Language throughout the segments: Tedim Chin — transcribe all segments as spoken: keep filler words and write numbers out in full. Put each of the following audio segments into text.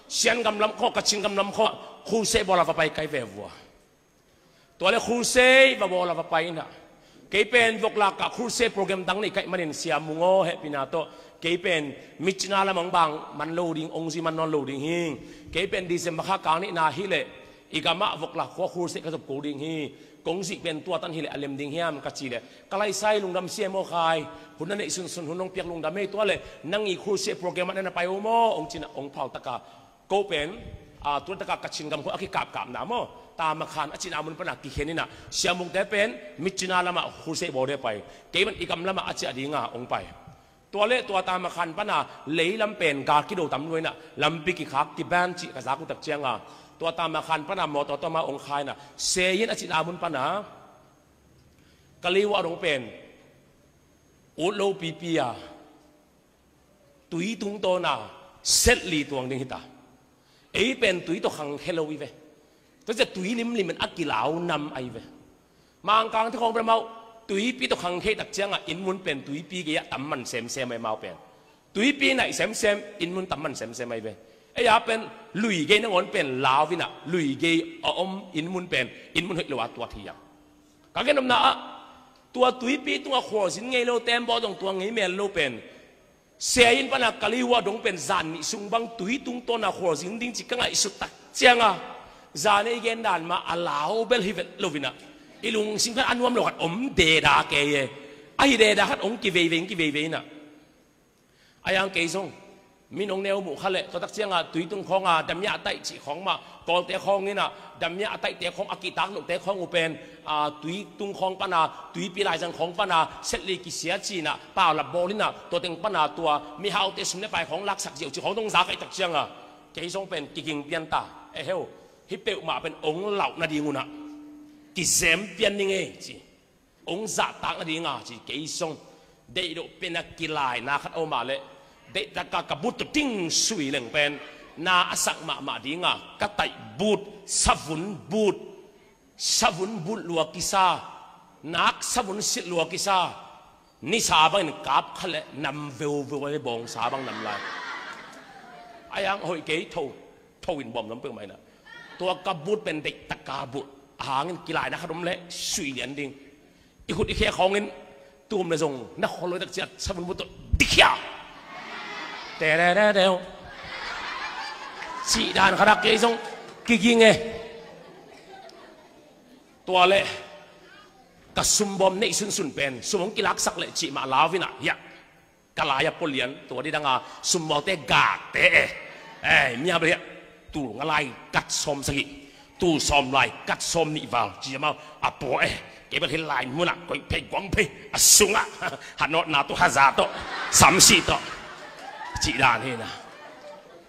Sian gam lam khawng, Kachin gam lam khawng, crusade bawl a va pai kai ve vua. Tua le crusade va bawl a va pai inah, kei pen vok lak ah crusade program dang nei kaih manin Sia Mung aw, hehpihna tawh kei pen Myitkyina lam ah hong bang man lo ding, hong zui man nawn lo ding hi. Kei pen December kha kang nihna hi leh i gam ah vok lak khua crusade ka zop ko ding hi. Kong zuih pen tua tan hi leh a lem ding hiam ka ci leh, ka laisai lungdam sia maw khai, hun na neih sunsun hun hong piak lungdam ei, tua le nang i crusade program ah na na pai uh maw, hong ci inah hong phal tak a, ko pen, a, tua tak a Kachin gam khawng a kikapkapna maw, Tamakhan a cihna mun pan a kikhen inah, Sia Mungte pen Myitkyina lam ah crusade bawl ding a pai, kei pen i gam lam ah a ciah ding a hong pai. Tua le tua Tamakhan pan a lei lam pen gal kido tam lua inah, lampi kikhak, kiban cih ka zak uh tak ciang a, tua Tamakhan pan a mawtaw tawm a hong khai inah, Seyin a cihna mun pan a, Kaliwa dong pen ut lo pipi a, tui tungtawn a setli tuang ding hi ta. Ei pen tui tawh khangkhia lo hi ve. Tua ciah tui limlim in a kilau nam ahi ve. Mangkangte khawng pen amau tuipi tawh khangkhia tak ciang a, inn mun pen tuipi gei ah tam man semsem ahi, amau pen tuipi naih semsem, inn mun tam man semsem ahi ve. Ei a pen lui gei nangawn pen lau inah, lui gei a om inn mun pen inn mun hoih lo a tuat hi a. Ka gen nopna ah, tua tuipi tungah khualzin ngei lo, tembaw dong tuang ngei mel lo pen, Seyin pan a Kaliwa dong pen zan nih sung bang tui tungtawn a khualzin ding ci ka ngaihsut tak ciang a, zan ei gen dan mah a lau bel hi vet lo inah, i lungsim khat a nuam lo khat om deda kei e. Ahi deda khat hong kiveivei, hong kiveivei inah, a yang kei zong min hong neu muh kha leh, tua tak ciang a tui tung khawng a damya taih cih khawng mah, Kawlte khawng inah damya a taihte khawng, a kihtak lohte khawng uh pen, a, tui tung khawng pan a, tuipi laizang khawng pan a setli kisia ci inah paulap bawl inah, tua teng pan a tua mihaute sum le pai khawng laksak ziau cih khawng dong za kaih tak ciang a, kei zong pen kiging pian ta. E heu, hih peuhmah pen hong lauh nading un ah kizem pian ning ei ci. Hong zahtak nading a ci, kei zong deih loh pen a kilaina khat a om a leh, deih tak a ka but tawh ting sui leng pen na a sak mahmah ding a, ka taih but, savun but, savun but lua kisa, nak savun silh lua kisa, nisa bangin kap kha leh nam veuveu a, bawngsa bang nam lai. A yang hoih kei, tho, tho in bawm lam peuhmah inah, tua ka but pen deih tak a but, a hangin kilaina khat om leh sui lian ding. I khut i khe khawngin tum le zong na khawl lo tak ciah savun but tawh dikhia. Te te te te. Cih dan khat a kei zong kiging e. Tua le ka sumbawm neih sunsun pen sum hong kilaksak leh cih mah lau inah, hiah ka lai a pua lian, tua didang a sumbawlte gakte e. Ei, mia bel hiah tul nga lai kat sawm sagih, tul sawm lai kat sawm nih val ci amau a pua e. Kei bel hih lai mun ah koih phei guang phei a sungah hanawtna tawh, haza tawh, samsih tawh cih dan hi inah,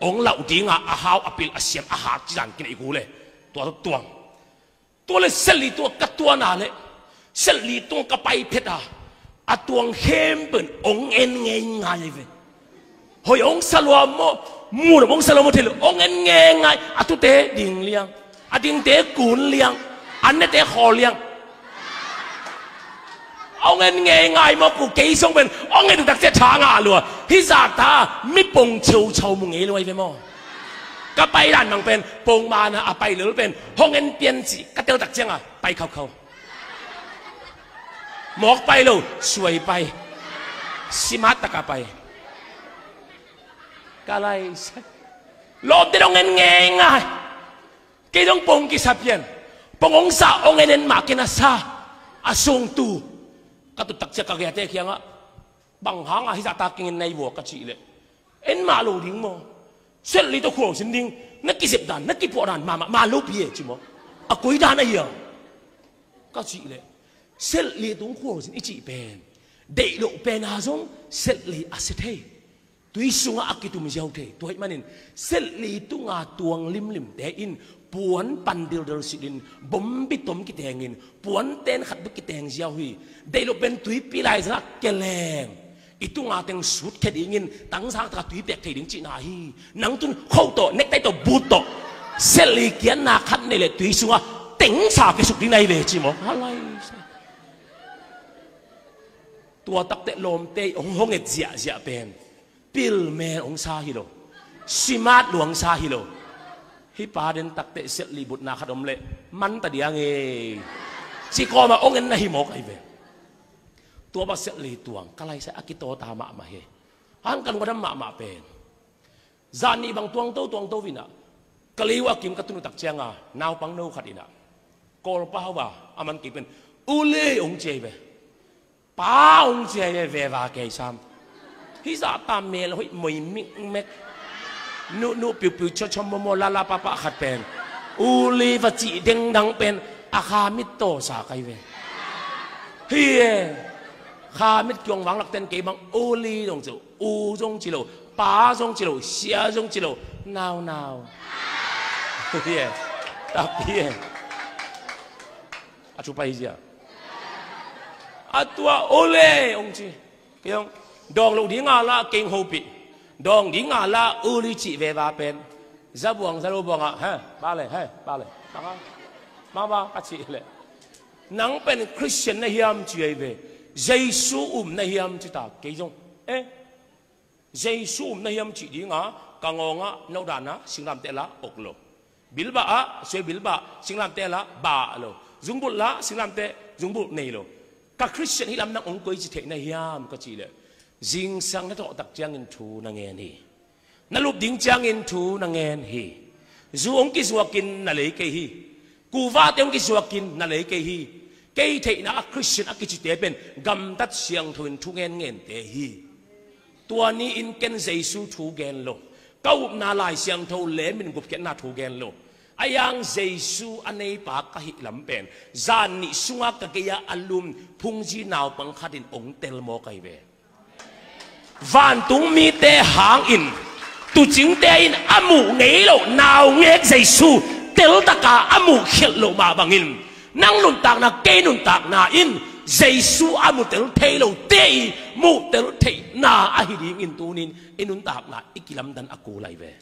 hong lauh ding a, a hau a pil a siam a hat cih dan kinei kul e. Tua tawh tuang. Tua le setli tua ka tuan a leh, setli tua ka pai phet a, a tuang khempeuh in hong en ngeingai ahi ve. Hoih hong sa lua maw, mun hong sa lua maw, thei lo, hong en ngeingai. A tute ding liang, a dingte kun liang, a nete khawl liang. Hong en ngeingai maw, ku kei zong pen hong en tak ciah tha ngah lua. Hih zahta mi pong cheuchau mu ngei lua ahi ve maw. Ka pai dan bang pen pongman a, a pai lel pen hong en pian cih ka tel tak ciang a pai khaukhau. Mawk pai lo, suai pai. Simat tak a pai. Ka lai sa, lawmte dong en ngeingai. Kei dong pong kisa pian. Pong hong sa, hong en en mah ken a sa, a sung tu. Ka tut tak ciah ka gei a te kiangah, bang hang a hih zahta kingen na hi vua ka cih leh, en mah lo ding maw. Setli tawh khualzin ding na kizep dan, na kipuah dan mahmah man lopi e ci maw. A koi dan ahi a ka cih leh, setli tung khualzin i cih pen, deih loh pen a zong setli a sia thei. Tui sungah a kitum ziau thei. Tua ahih manin setli tunga tuang limlimte in puan pan dildil silhin, bombi tom kitengin, puan ten khat bek kiteng ziau hi. Deih loh pen tuipi laizangah keleng, i tunga teng sutkhia dingin, tangzang taka tui pek thei ding cihna hi. Nang tun khoh tawh, nektai tawh, but tawh, setli kiatna khat nei leh tui sungah tengsa kisuk ding na hi ve ci maw. Halai. Tua takteh lawmte hong, hong et ziahziah pen pilmen hong sa hi lo. Simat luangsa hi lo. Hih pa den takteh siat lih butna khat om leh man ta diang e. Ci kawmah ong en na hi mawk ahi ve. Tua bang siat lih tuang ka laisai a kitawta mahmah hi. Hang kan wadam mahmah pen zan nih bang tuangto tuangto inah ka lei uh a kim ka tun uh tak cianga naupang no khat inah Kawlpa hau a a man kei pen ule ong ci ahi ve. Pa ong ci ahi ve, veva kei sam. Hih zahta mel hoih moi mikmek. Nuhnuh piupiu chawchawm mawmaw lala pahpah khat pen uli va cih dengdang pen a kha mit tawsa kai ve. Hi e. Kha mit kiong vang lakten kei bang uli dong cu. U zong ci lo, pa zong ci lo, sia zong ci lo, naunau. Hi e. Tapi e. A cu pai zia. A tua ole ong ci. Kei ong dawng lo dinga la keng hopih. Dawng dinga la uli cih veva pen. Zabuang zalo buanga he bale he bale. Mama mama a cih le. Nang pen Christian na hiam ci ahi ve. Jesu um na hiam ci ta kei zong. Eh. Jesu um na hiam cih dinga ka ngawngah no dana singlamteh la ok lo. Bilbah ah soi bilbah singlamteh la bah lo. Zungbulh la singlamteh zungbulh nei lo. Ka Christian hi lam nang ong koi ci theih na hiam ka cih leh zingsang na thawh tak ciangin thu na ngen hi. Na lup ding ciangin thu na ngen hi. Zu ong kizuakin na lei kei hi. Kuvate ong kizuakin na lei kei hi. Kei theihna a Christian a kicite pen gamtat siangtho in thu ngen ngente hi. Tua ni-in ken Jesu thu gen lo. Ka upna Lai Siangtho le min gupkhiatna thu gen lo. A yang Jesu a neipa ka hih lam pen zan nih sunga ka gei-a a lum phungzi naupang khatin ong tel maw ka hi ve. Vantung mite hangin tuucingte in a muh ngei lo naungek Jesu teltaka a muh khialh loh mah bangin nang nuntakna kei nuntakna in Jesu a mutel thei lote i muhtel theihna ahi dingin tunin i nuntakna i kilamdan a kul ahi ve.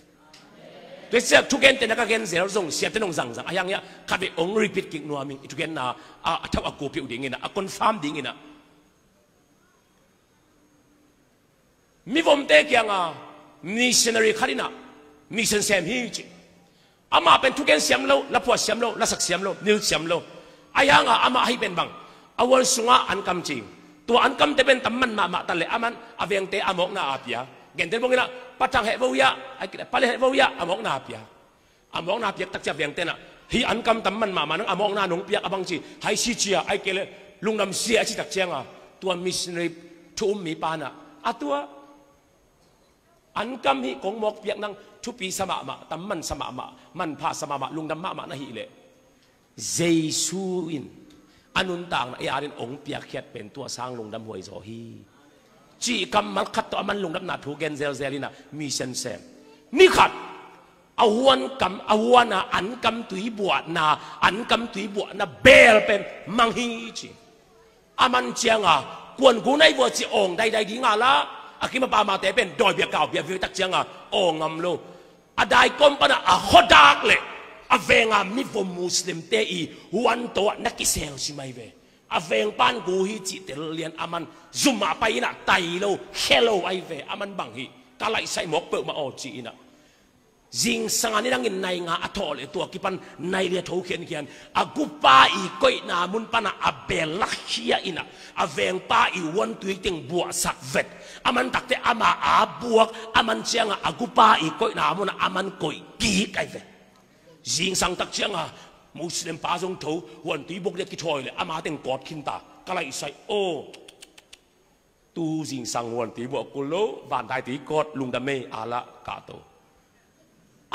Tua siak thugente na ka gen zel zong siate nong zangzang a hiang hiah khat vei ong repeat kik nuaming i thugenna a thauh a kupiuh dinginah a confirm dinginah. Mivomte kianga missionary khat inah mission sem hi ci. Amah pen thugen siam lo, laphuah siam lo, lasak siam lo, nil siam lo. A hianga amah ahi pen bang a huan sungah an kam cing. Tua an kamte pen tamman mahmah ta le aman a vengte a mawkna a pia. Genten bonginah pathang hehvo hiah a kile pale hehvo hiah a mawkna a pia. A mawkna piak takcia vengtenah hih an kam tamman mahmah nang a mawkna nong piak a bangci haisi cia ai kei le lungdam sia a ci takcianga tua missionary thu um mi panah a tua an kam hih kong mawk piak nang thupi sa mahmah tamman sa mahmah manpha sa mahmah lungdam mahmah na hih leh Jesu in a nuntakna ei arin ong piakkhiat pen tua sang lungdam huai zaw hi. Cih kammal khat tawh a man lungdamna thu gen zelzel inah mi sensem ni khat a huan kam a huana an kam tui buahna an kam tui buahna beel pen mang hi ci. A man cianga kuan gu nai vua ci awng daidai dinga la a kimapa mate pen dawibia kaubia vitak cianga awng ngam lo. A daikawm pana a khuadak le a venga mivom Muslimte i huan tawh na kisel si mai ve. A vengpan gu hi cihtel lian a man zumah pai inah tai lo khia lo ai ve a man bang hi. Ka laihsai mawk peuhmah aw ci inah zingsanga ni dangin nai nga a thawh le tua kipan nai lia tho khiankhian a gupa i koihna mun pana a beel lakkhia inah a vengpa i huantui teng buahsak vet. A man takte ama a buak a man cianga a gupa i koihna muna a man koih kik ai vet. Zingsang tak cianga Muslim pa zong tho huantui buak dia kithawi le ama teng kawt khinta ka laihsai aw. Tu zingsang huantui buah kul lo vandaitui kawt lungdam ei a lah kahto.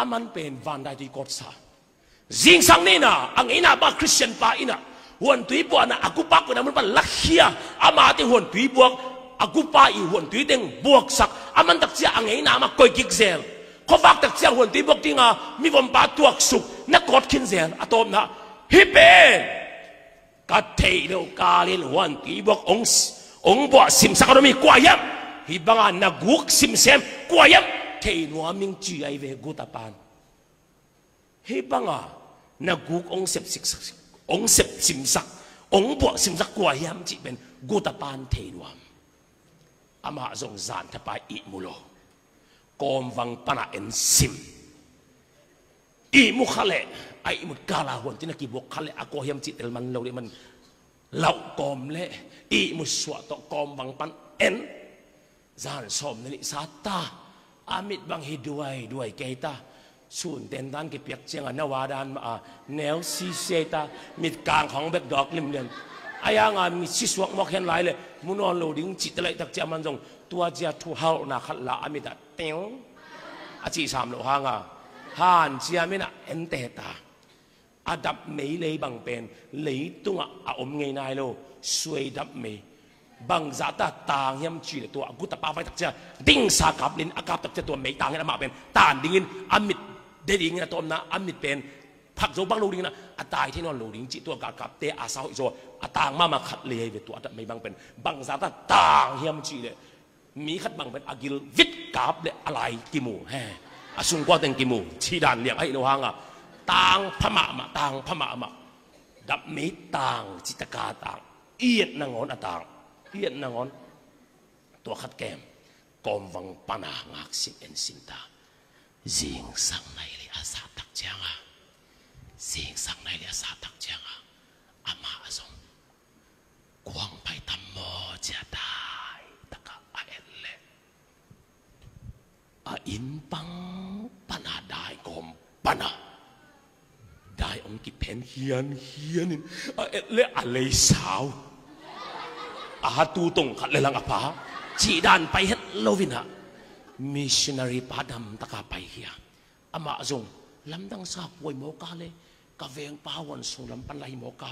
A man pen vandaitui kawt sa. Zingsang nina a ngeina pa Christian pa inah huantui buahna a gupa koihna mun pan lakkhia ama teng huantui buak a gupa i huantui teng buaksak a man takcia a ngeina mah koih kik zel. Khuavak takcia huantui buak dinga mivompa tuaksuk na kawt khin zel a tawpna hi pen. Ka theih loh kalin huantui buak ong ong buah simsak a dom hi kua hiam? Hih banga na guk simsem kua hiam? Thei nuam ing ci ai ve guta pan. Hih banga na guk ong sep siksak ong sep simsak ong buah simsak kua hiam cih pen guta pan thei nuam. Amah zong zan thapai ihmu lo. Kawmvang pana en sim. Ihmu kha leh a ihmut kala huan tina kibuak kha leh a kua hiam cih tel man lo dih man. Lauh kawm leh ihmut suah tawh kawmvang pan en. Zan sawm na nih sa ta. A mit bang hi duai duai kei ta. Sun ten dan kipiak cianga na wa dan mah a neu sisiai ta. Mit kang khawng bek dawk limlian. A yanga mit sisuak mawk hen lai leh mu nawn lo ding cih ta laih tak ciah man zong tua cia thu halhna khat la a mit ah teng a cih sam loh hanga han cia min ah en teh ta. A dap mei lei bang pen leitungah a om ngei nai lo. Suai dap mei bangzah ta tang hiam cih leh tua a gut a pa vai tak cia dingsa kap lin a kap tak cia tua mei tang in amah pen tan dingin a mit de dingin a tawmna a mit pen phak zo bang lo dingin a tai thei nawn lo ding cih tua galkapte a sa hoih zaw a tang mahmah khat lei hi ve. Tua a dap mei bang pen bangzah ta tang hiam cih leh mi khat bang pen a gil vit kap leh a lai kimu he. A sungkua teng kimu cih dan liang ahi lo hanga tang pha mahmah, tang pha mahmah. Dap mei tang cih taka tang. Iet nangawn a tang. Iet nangawn. Tua khat kem. Kawmvang pana ngaksim en sim ta. Zingsang nai leh a sa tak cianga zingsang nai leh a sa tak cianga amah a zong kuang pai tam maw cia dai taka a et leh a inn pang pana dai kawm pana dai ong kiphen hian hianin a et leh a lei sau. A ha tu tong khat le lang a pa cih dan pai het lovinah missionary pa dam taka pai hia. Amah zong lamdang sa puai mawka le ka vengpa huan sung lam pan lai mawka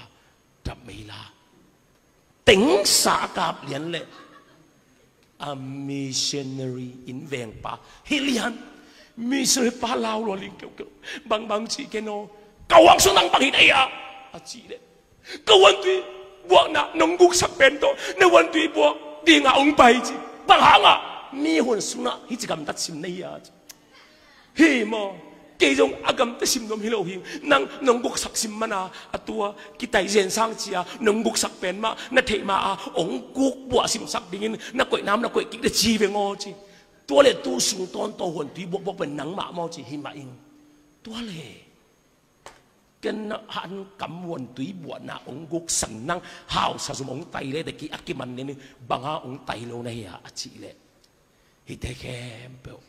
dap mei la tengsa a kap lian leh a missionary in vengpa hi lian. Missionary pa lau lua ling keukeu bangbang cih ken aw ka huang sung nang bang hi dai a a cih leh ka huantui buakna nong guksak pen tawh na huantui buak dinga ong pai ci. Bang hangah mi hun sunah hih ci gamtat sim na hi a ci. Hi maw? Kei zong a gamta sim nuam hi lo hi. Nang nong guksak sim mana a tua kitai zen sang cia nong guksak pen mah na theih ma a ong guk buah simsak dingin na koih nam na koih kik na ci veng aw ci. Tua le tu sung tawntaw huantui buakbuak pen nang mah maw ci hi mah ing. Tua le ken han kam huantui buahna ong guksan nang hausa zum ong tai le deki a kiman nin banga ong tai lo na hi a a cih leh hite khempeuh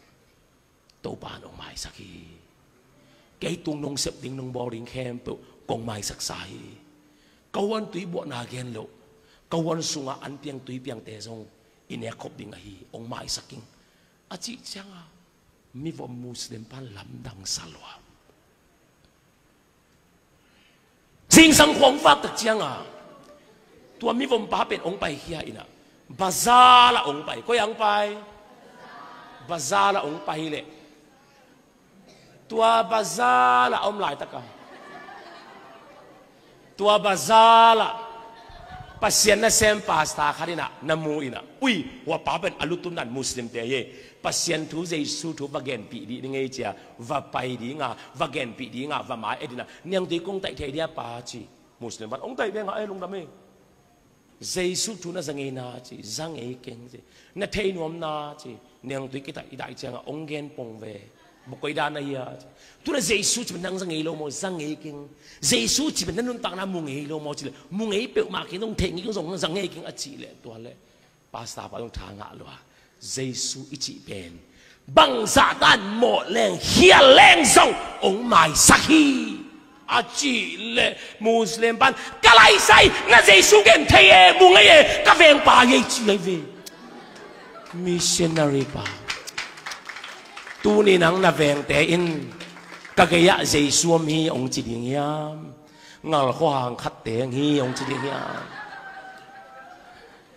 Topa in ong maisak hi. Kei tung nong sep ding nong bawl ding khempeuh kong maisak sa hi. Ka huantui buahna gen loh ka huan sunga an piang tui piangte zong i nek khop ding ahi ong maisak ing a cih cianga mivom Muslim pan lamdang sa lua. Zingsang khuang fak tak cianga tua mivom pa pen ong pai khia inah bazar la ong pai. Koi ang pai? Bazar la ong pai leh tua bazar la om laitaka tua bazar la Pasian nasem pasta khat inah na mu inah ui hua pa pen a lutundan Muslimte hi. Pasian thu Jesu thu va genpih dih ni ngei cia va pai dinga va genpih dinga va mai e dina niangtui kong taih thei dia pa ci. Muslim van ong taih benga e lungdam e. Jesu thu na za ngei na ci za ngei keng ci. Na thei nuam na ci. Niangtui kitaih i daih cianga ong gen pong ve. Bukoi dan na hia ci. Tuna Jesu ci nang za ngei lo maw za ngei keng. Jesu ci na nuntakna mu ngei lo maw ci le mu ngei peuhmah keng dong thei ngei keng zong za ngei keng a ci le tua le. Pasta pa zong tha ngah lua. Jesu i cih pen bangzah dan mawh leng hial leng zong ong maisak hi. A cih leh Muslim pan ka laisai na Jesu gen thei e mu ngei e ka vengpa hi ei ci lei ve. Missionary pa tuni nang na vengte in ka gei-ah Jesu om hi ong ci ding hiam? Ngal khuahang khatte hi ong ci ding hiam?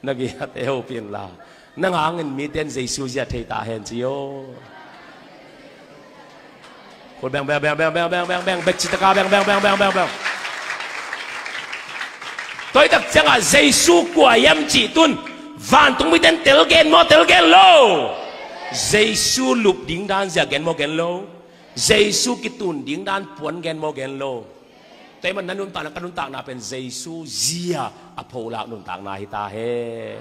Na gei-ah te hopin la nang hangin miten Jesu zia thei ta hen ci aw. Khut beng beng beng beng bek citaka beng beng beng beng beng beng. Toi tak ciangah Jesu kua hiam cih tun vantung miten tel gen maw tel gen lo? Jesu lup ding dan zia gen maw gen lo? Jesu kitun ding dan puan gen maw gen lo? Tei man na nuntakna ka nuntakna pen Jesu zia a pholak nuntakna hi ta he.